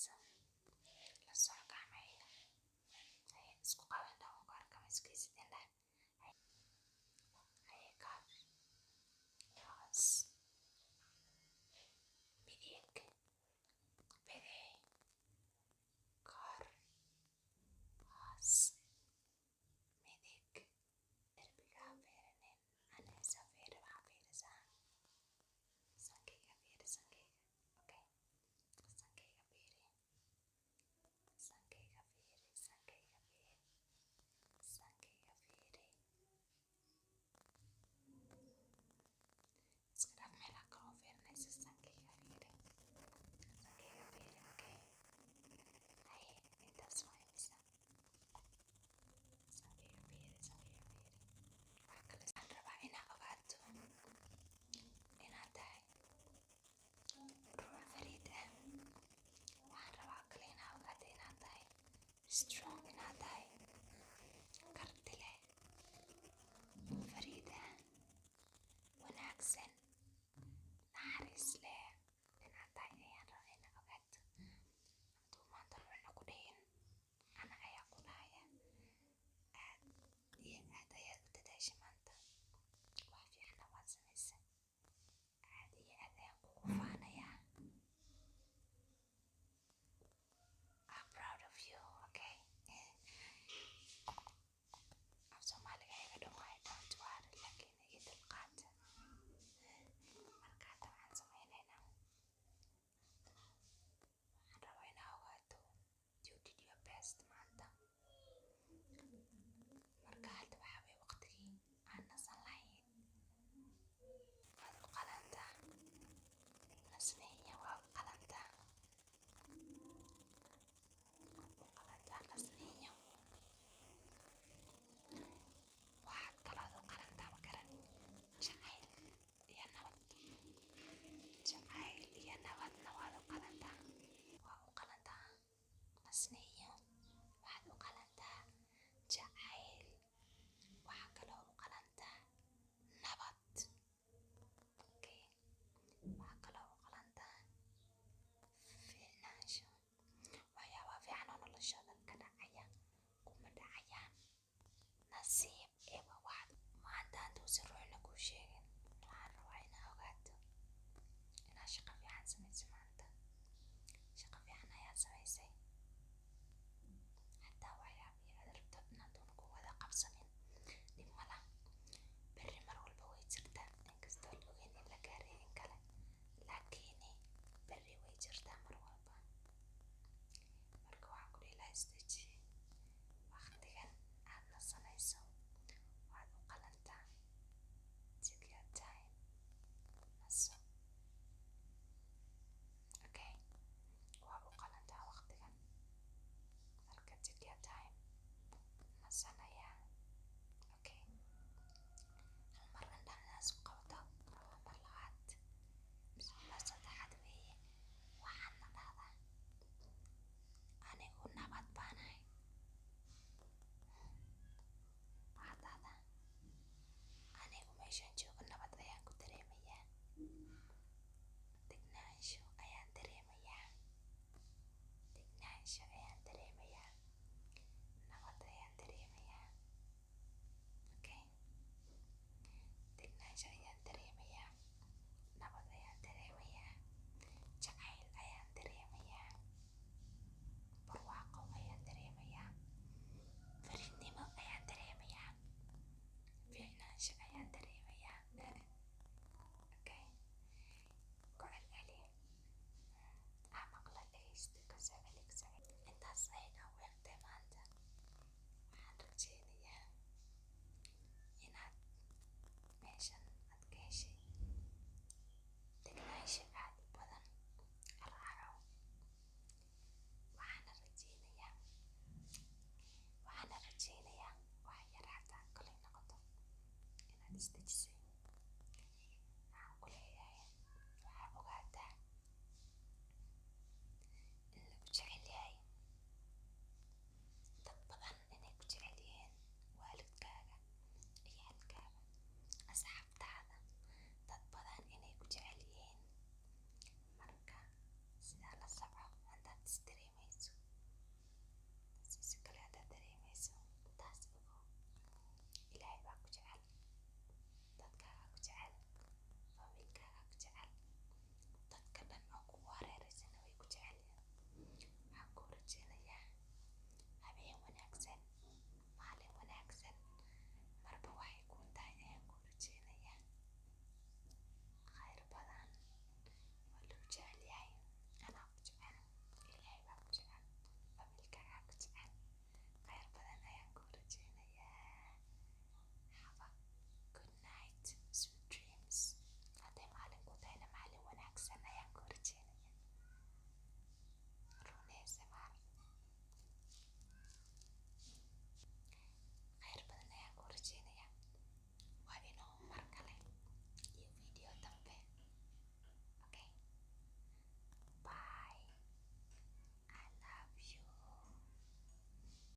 sameynayso. La soco gacmahayga. Haye, isku qabo indhaha, waan ku arkaa, ma isku haysid indhaha. Haye, kor, hoos, midig, bidix, kor, hoos, midig. Derbiga ha fiirinin, anisa fiiri. Waxaa fiirisaa sankayga. Fiiri sankayga. Okay, sankayga fiiri, sankayga fiiri, sankayga fiiri, sankayga fiiri. Iska dhaaf meelaha kaloo fiirinaysa. Sankayga fiiri, sankayga fiiri. Okay, haye, intaas waa imisa? Sankayga fiiri, sankayga fiiri. Wax kale waxaan rabaa inaa ogaato inaad tahay ruux fariid ah. Waxaan rabaa kale inaa ogaato inaad tahay strong, inaad tahay karti leh, fariid ah, wanaagsan, naxariis leh inaad tahay ayaan rabaa inaa ogaato. Hadduu maanta ruuxna ku dhihin, ana ayaa ku dhahaya. Aad iyo aad ayaad u dadaashay maanta, wax fiicanna waad samaysay. Aad iyo aad ayaan kugu faanayaa. I'm proud of you, okay? Af Soomaaliga iga dhumay, don't worry, laakiin iga dulqaata. Marka hadda waxaan sameynaynaa, waxaan rabaa inaa ogaato you did your best maanta. Marka hadda waxaa waye waqtigii aan nasan lahayn. Waad u qalantaa nasniya, waa u qalantaa, u qalantaa nasniyo. Waxaad kalood u qalantaa, ma garan, jacayl iyo nabad. Jacayl iyo nabadna waad u qalantaa, waa u qalantaa nasniyo, waxaad u qalantaa jacayl, waxaa kaloo u qalantaa nabad. Okay, waxaa kaloo u qalantaa fiicnaansho. Waxyaabaha fiican oo noloshooda ka dhacaya kuma dhacayaan nasiib ee waa waxaad maanta hadduusan ruuxna kuu sheegin. Waxaan rabaa inaa ogaato inaad shaqo fiican samaysay maanta. Shaqo fiican ayaad samaysay. Xataa waxyaabihii aad rabto inaad ku wada qabsanin, dhib ma laha. Berri mar walba way jirtaa, inkastoo la ogeyn in la gaaray in kale, laakiin berri way jirtaa mar walba. Marka waxaan ku dhihi lahaa, isdeji. Waqtigan aad nasanayso waad u qalantaa. Take your time, naso. Okay, waa u qalantaa waqtigan. Marka take your time, nasanayaa. Okay, hal mar indhaha inaad isku qabato rabaa, mar labaad, mar saddexaad weeye. Waxaadna dhahdaa, "Anigu nabad baanahay." Waxaad dhahdaa, "Anigu meeshaan joogo nabad ayaan ku dareemayaa, degnaansho ayaan dareemayaa, degnaansho ayaan dareemayaa, nabad ayaan dareemayaa." Okay, degnaansho ayaan dareemayaa, nabad ayaan dareemayaa, jacayl ayaan dareemayaa, barwaaqo ayaan dareemayaa, fariidnimo ayaan dareemayaa, fiicnaansho ayaan dareemayaa. Okay, ku celceli, ha maqla, dhegeysta, ka soo celi, ka soo celi. Intaas ayay.